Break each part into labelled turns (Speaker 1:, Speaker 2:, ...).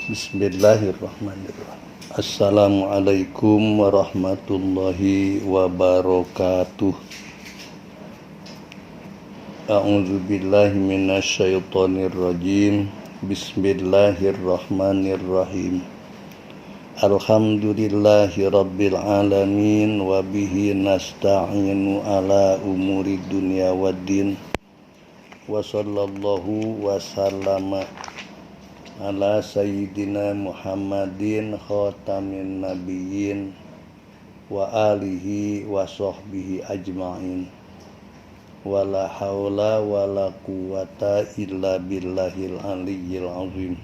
Speaker 1: Bismillahirrahmanirrahim. Assalamualaikum warahmatullahi wabarakatuh. A'udzu billahi minasyaitonir rajim. Bismillahirrahmanirrahim. Alhamdulillahi rabbil alamin wa bihi nasta'inu ala umuri dunya waddin. Wa sallallahu wa sallama ala sayyidina Muhammadin khatamin nabiyyin wa alihi wa sahbihi ajma'in. Wala haula wala quwata illa billahil aliyyil azim.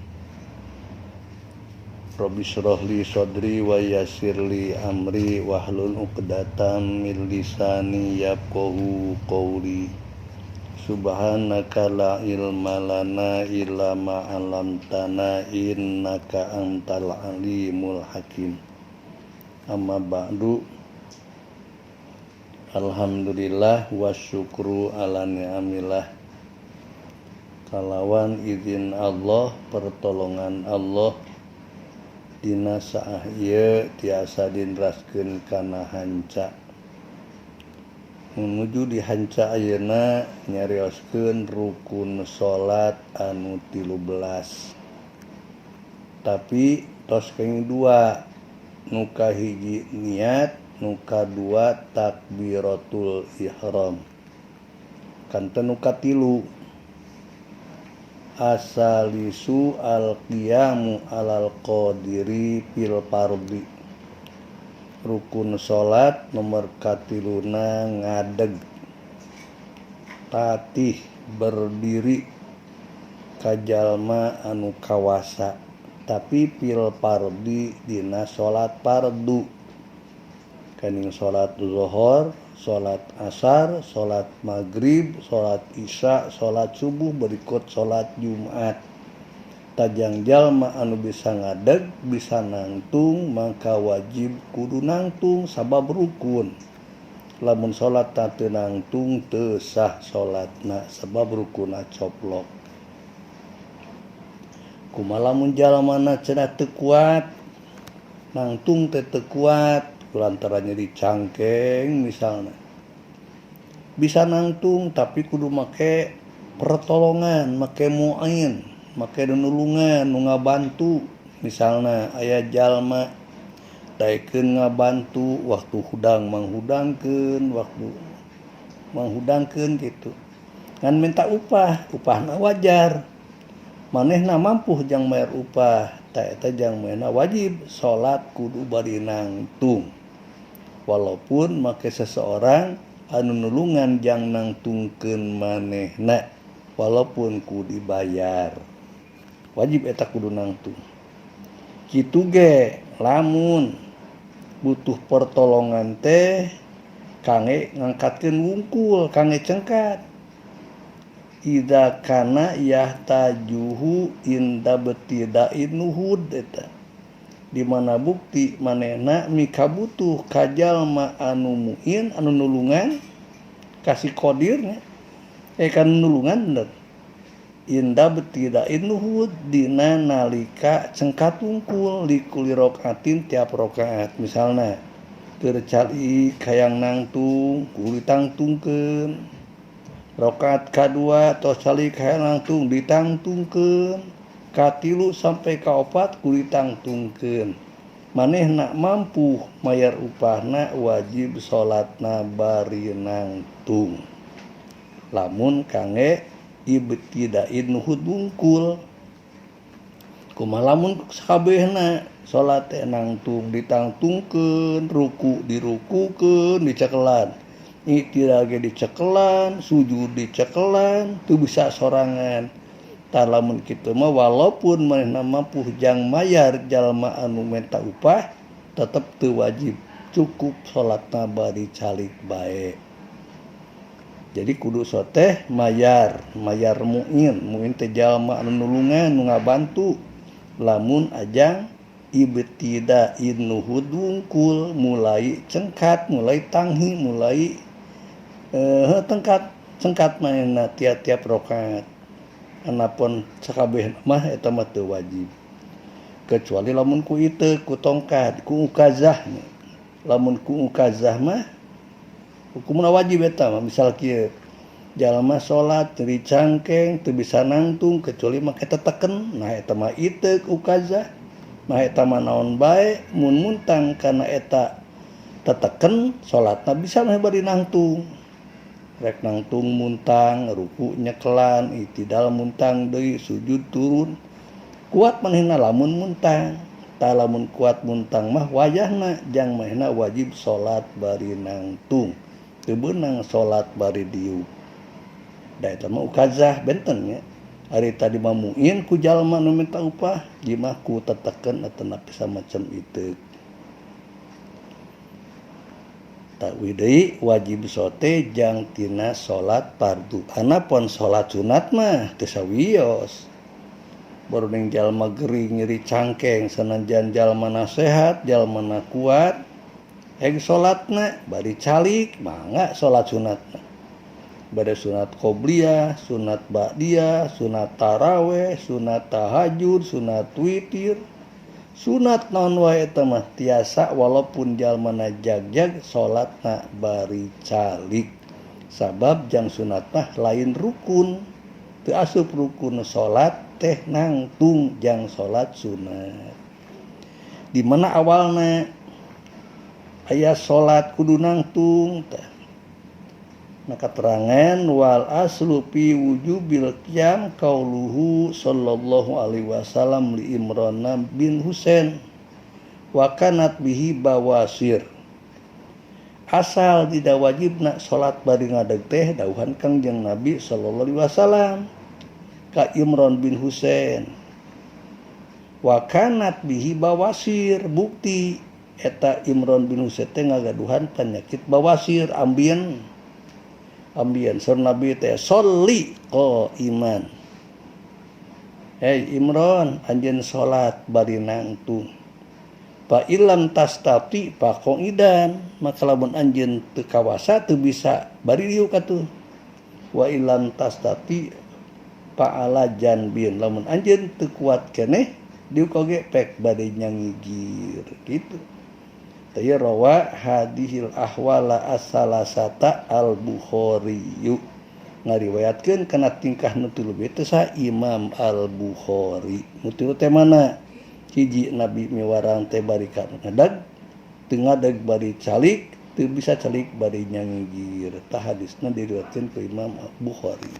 Speaker 1: Rabbi shrah li sadri wa yassir li amri wahlul 'uqdatam min lisani yafqahu qawli. Subhanaka la ilma lana illa ma 'allamtana innaka antal alimul hakim. Amma ba'du. Alhamdulillah wa syukru ala ni'amillah. Kalawan izin Allah, pertolongan Allah, dina saah ieu tiasa dinraskeun kana hanca. Menuju di hanca ayeuna nyarioskeun rukun salat anu 13. Tapi tos kenging dua, nu kahiji niat, nu kadua takbiratul ihram. Kanten nu katilu asalisu al-qiyamu alal qadiri fil fardhi. Rukun salat nomor katiluna ngadeg, tatih berdiri kajalma anu kawasa, tapi fil fardhi dina salat fardu. Kening salat zuhur, salat asar, salat maghrib, salat isya, salat subuh, berikut salat Jumat. Tajang jalma anu bisa ngadeg, bisa nangtung, maka wajib kudu nangtung sabab rukun. Lamun salat teu nangtung teu sah salatna sabab rukunna coplok. Kumaha lamun jalmana cenah teu kuat, nangtung teh teu kuat, lantaran nyeri cangkeng misalna. Bisa nangtung tapi kudu make pertolongan, make mu'in, make nulungan nu ngabantu. Misalna aya jalma daekeun ngabantu waktu hudang manghudangkeun, waktu manghudangkeun gitu. Ngan minta upah, upahna wajar. Manehna mampu jang bayar upah, tah eta jang manehna wajib salat kudu bari nangtung. Walaupun make seseorang anu nulungan jang nangtungkeun manehna, walaupun ku dibayar. Wajib eta kudu nangtung. Kitu ge lamun butuh pertolongan teh kangge ngangkatkeun wungkul, kangge cengkat. Idza kana yahtajuhu inda btida'in nuhud eta. Di mana bukti manehna mikabutuh ka jalma anu muin, anu nulungan, kasih qadirnya kan nulungan bener. Inda btida'in nuhud dina nalika cengkat wungkul likuli rokaatin tiap rokaat. Misalna keur calik hayang nangtung kudu ditangtungkeun, rokaat kadua tos calik hayang nangtung ditangtungkeun, katilu sampai kaopat kudu ditangtungkeun. Manehna mampu mayar upahna wajib salatna bari nangtung. Lamun kangge ibtidain nuhud wungkul. Kumaha lamun sakabehna salat teh nangtung ditangtungkeun, ruku dirukukeun, dicekelan, i'tidal ge dicekelan, sujud dicekelan, teu bisa sorangan. Tah lamun kitu mah walaupun manehna mampu jang mayar jalma anu menta upah tetep teu wajib, cukup salatna bari calik bae. Jadi kudu soteh mayar, mayar muin, muin teh jalma anu nulungan, nu ngabantu. Lamun ajang ibtida'in nuhud wungkul, mulai cengkat, mulai tanghi, mulai tengkat, cengkat manehna tiap-tiap rakaat. Anapun sakabeh mah eta mah teu wajib. Kecuali lamun ku itu ku tongkat ku ukazah, lamun ku ukazah mah hukumna wajib eta mah. Misal kieu, jalma salat nyeri cangkeng, teu bisa nangtung kecuali make teteken. Nah, eta mah iteuk ukazah. Nah, eta mah naon bae, mun muntang kana eta teteken, salatna bisa mah bari nangtung. Rek nangtung muntang, ruku nyekelan, itidal muntang deui, sujud turun, kuat manehna lamun muntang. Tah, lamun kuat muntang mah wayahna jang manehna wajib salat bari nangtung, teu beunang salat bari diuk, da eta mah ukazah. Benten nya, ari tadi mah muin ku jalma nu minta upah, ieu mah ku teteken atanapi samacam itu. Tah deui, wajib sote jang tina salat fardu. Anapun salat sunat mah teu sawios. Baru ning jalma gering, nyeri cangkeng, sanajan jalma sehat, jalma kuat, eg salatna bari calik, mangga salat sunatna. Bade sunat qobliyah, sunat ba'diyah, sunat taraweh, sunat tahajud, sunat witir, sunat naon wae eta mah tiasa, walaupun jalmana jagjag, salatna bari calik, sabab jang sunat mah lain rukun, teu asup rukun salat teh nangtung jang salat sunat. Di mana awalna aya salat kudu nangtung teh? Nah, keterangan wal aslu fi wujubil qiyam qauluhu sallallahu alaihi wasallam li Imran bin Husain wa kanat bihi bawasir. Asal tidak wajibna salat bari ngadeg teh dawuhan Kangjeng Nabi sallallahu alaihi wasallam ka Imran bin Husain. Wa kanat bihi bawasir, bukti eta Imran bin Husain teh ngagaduhan penyakit bawasir, ambien. Ambien saur Nabi teh, sholli iman. Hei Imran, anjeun salat bari nangtung. Fa illam tastati fa qa'idan, maka lamun anjeun teu kawasa, teu bisa, bari diuk atuh. Wa illam tastati fa ala janbin, lamun anjeun teu kuat keneh diuk oge, pek bade nyangigir gitu. Teu rawa hadihil ahwala as-salasata al-Bukhari, ngariwayatkeun kana tingkah nu tilu teh saha? Imam Al-Bukhari. Nu tilu teh mana? Hiji, Nabi miwarang teh bari ngadeg, teu ngadeg bari calik, teu bisa calik bari nyangigir. Tah, hadisna diriwayatkeun ku Imam Bukhari.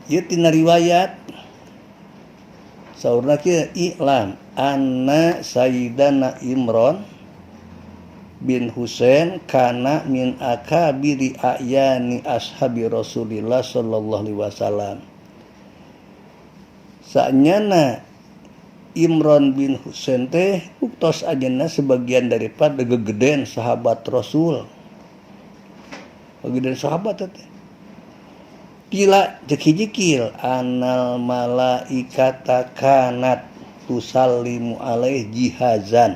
Speaker 1: Ieu tina riwayat saurna kieu, i'lam anna sayyidana Imran bin Husain kana min akabiri a'yani ashabi Rasulillah sallallahu alaihi wasallam. Sanyana Imran bin Husain teh buktos anjeunna sebagian daripada gegeden sahabat Rasul. Gegeden sahabat teh. Qila, cek hiji qil, annal malaikata kanat tusallimu alaih jihazan.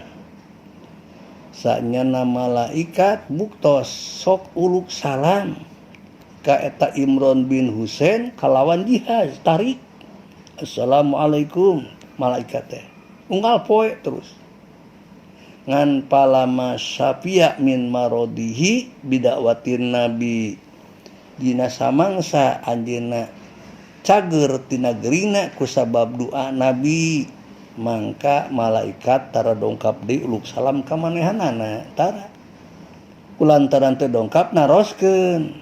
Speaker 1: Sanyana malaikat buktos sok uluk salam ka eta Imran bin Husain kalawan jihaz, tarik. Assalamualaikum malaikat teh. Unggal poe terus. Ngan palama syafia min marodihi bidakwatin nabi, dina samangsa anjeunna cager tina gerina kusabab doa nabi, mangka malaikat tara dongkap deui uluk salam ka manehanana, tara. Kulantaran teu dongkap, naroskeun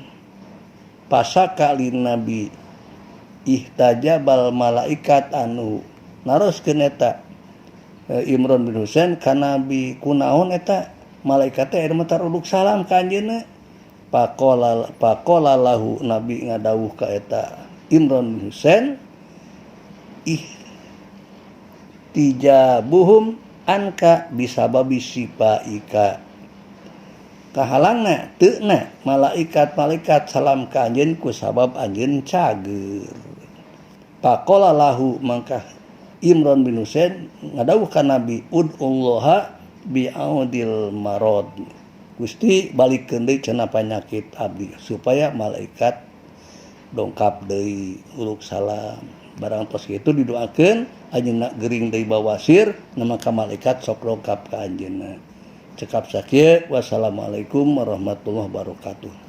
Speaker 1: pasaka lin nabi ihtajabal malaikat anu, naroskeun eta Imran bin Husain ka nabi, kunaon eta malaikat teh mah uluk salam ka anjeunna? Faqala, faqala lahu, nabi ngadawuh ka eta Imran bin Husain, ihtijabuhum anka bisababi syifaika, kahalangna teu na malaikat-malaikat salam ka anjeun ku sabab anjeun cager. Faqala lahu, mangka Imran bin Husain ngadawuh ka nabi, ud'ullaha bi'audil marad, Gusti, balikeun deui cenah panyakit abdi supaya malaikat dongkap deui uluk salam. Barang tos kitu didoakeun anjeunna gering deui bawasir nama ka malaikat sok dongkap ka anjeunna. Cekap sakieu, wassalamualaikum warahmatullahi wabarakatuh.